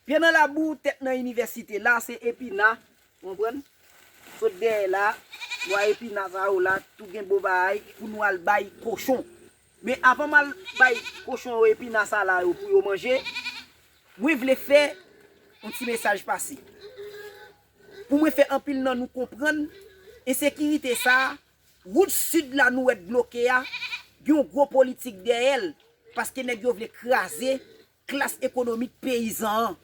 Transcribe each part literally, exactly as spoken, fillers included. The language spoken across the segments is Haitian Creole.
Pye nan labou, tèt nan inivèsite. La, se epina, ou konprann? Sot dèyè la, bwa epina sa yo la, tou gen bon bagay pou nou al bay kochon. Men avan m al bay kochon yo epina sa la yo pou yo manje, mwen vle fè yon ti mesaj pase. Pou mwen fè anpil nan nou konprann, ensekirite sa a, wout sid la nou wè t bloke a, gen yon gwo politik dèyè l, paske nèg yo vle kraze klas ekonomik peyizan an.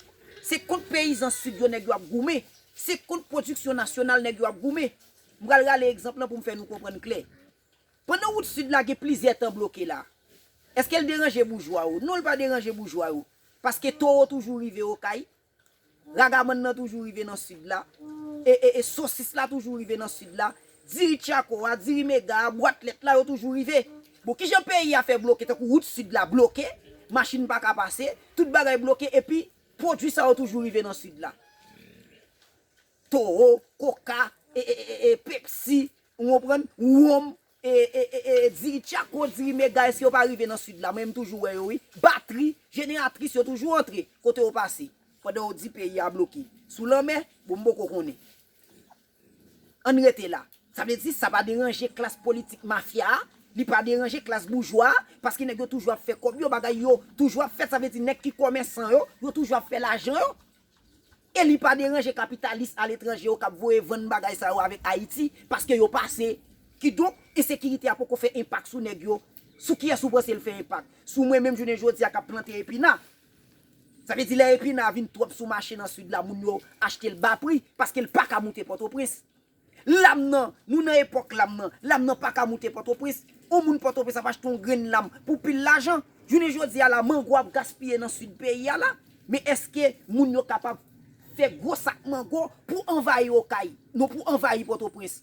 Se kont peyizan sid yo nèg yo ap goumen. Se kont pwodiksyon nasyonal nèg yo ap goumen. M pral rale egzanp lan pou m fè nou konprann klè. Pandan wout sid la gen plizyè tan bloke la, èske l deranje boujwa yo? Non, l pa deranje boujwa yo. Paske towo toujou rive Okay. Ragamann nan toujou rive nan sid la. E, e, e sosis la toujou rive nan sid la. Diri tchako a, diri mega a, bwat lèt la, yo toujou rive. Bon, kijan peyi a fè bloke, tankou wout sid la bloke, machin pa ka pase, tout bagay bloke, epi pwodui sa yo toujou rive nan sid la. Towo, koka, e, e, e, e, pepsi, ou konprann, wonm, e, e, e, e, diri tchako, diri mega, èske yo pa rive nan sid la? Mwen, m toujou wè yo, wi. Batri, jeneratris, yo toujou antre kote yo pase. Pandan yo di peyi a bloke. Sou lanmè, bon, m poko konnen. Ann rete la. Sa vle di, sa pa deranje klas politik mafya a, li pa deranje klas boujwa a, paske nèg yo toujou ap fè kòb yo, bagay yo toujou ap fèt. Sa vle di, nèg ki kòmèsan yo, yo toujou ap fè lajan yo. E li pa deranje kapitalis aletranje yo k ap voye vann bagay sa yo avèk Ayiti, paske yo pase. Kidonk, ensekirite a poko fè enpak sou nèg yo. Sou kiyès ou panse l fè enpak? Sou mwen menm jounen jodi a k ap plante epina. Sa vle di lè epina vin twòp sou mache nan sid la, moun yo achte l ba pri, paske l pa ka moute Pòtoprens. Lam nan, nou nan epòk lam nan. Lam nan pa ka moute Pòtoprens. Yon moun Pòtoprens ap achte yon grenn lam pou pil lajan. Jounen jodi a la, mango ap gaspiye nan sid peyi a la. Men èske moun yo kapab fè gwo sak mango pou anvayi Okay? Non, pou anvayi Pòtoprens.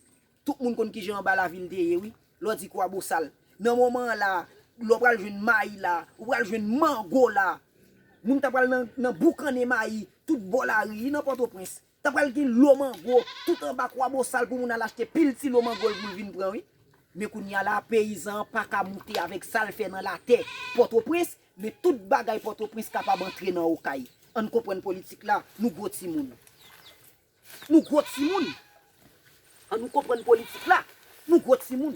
Tout moun konn kijan anba lavil te ye, wi. Lè w di Kwabosal. Nan moman an la, lè w pral jwenn mayi la, ou pral jwenn mango la. Moun ta pral nan, nan boukannen mayi, tout bò lari, nan Pòtoprens. Ta pral gen lo mango, tout anba Kwabosal pou moun al achte pil ti lo mango l pou l vin pran, wi. Men kounye a la, peyizan an pa ka moute avèk sa l fè nan latè Pòtoprens, men tout bagay Pòtoprens kapab antre nan Okay. Ann konprann politik la, nou gwo timoun. Nou gwo timoun. Ann nou konprann politik la, nou gwo timoun.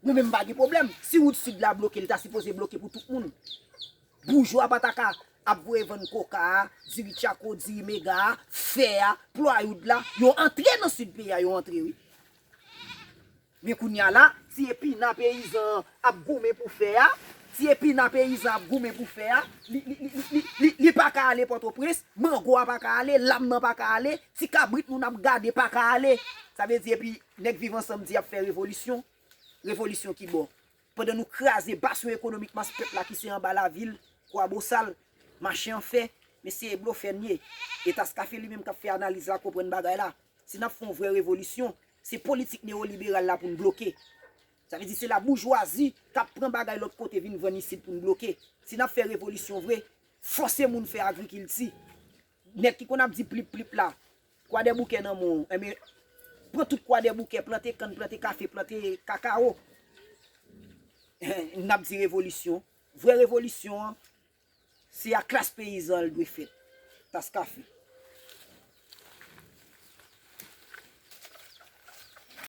Mwen menm m pa gen pwoblèm. Si wout sid la bloke, li ta sipoze bloke pou tout moun. Boujwa pa ta ka ap voye vann koka a, diri tchako, diri mega a, fè a, plwayoud la. Yo antre nan sid peyi a, yo antre, wi. Men kounye a la, ti epina peyizan an ap goumen pou fè a, ti epina peyizan ap goumen pou fè a, li, li, li, li, li, li pa ka ale Pòtoprens, mango a pa ka ale, lam nan pa ka ale, ti kabrit moun ap gade pa ka ale. Sa vle di, epi nèg Viv Ansanm di y ap fè revolisyon. Revolisyon ki bò? Pandan nou kraze basyon ekonomik mas pèp la ki se anba lavil, Kwabosal, mache an fè, men se blofè n ye. E Tas Kafe li menm k ap fè analiz la konprann bagay la. Si n ap fè yon vrè revolisyon, se politik newoliberal la pou n bloke. Sa vle di se laboujwazi k ap pran bagay lòt kote vin vann isit pou n bloke. Si n ap fè revolisyon vre, fòse moun fè agrikilti. Nèg ki konn ap di plip plip la, Kwadèboukè nan men w, enben, pran tout Kwadèboukè, plante kann, plante kafe, plante kakawo. N ap di revolisyon. Vrè revolisyon an, se a klas peyizan an l dwe fèt. Tas Kafe.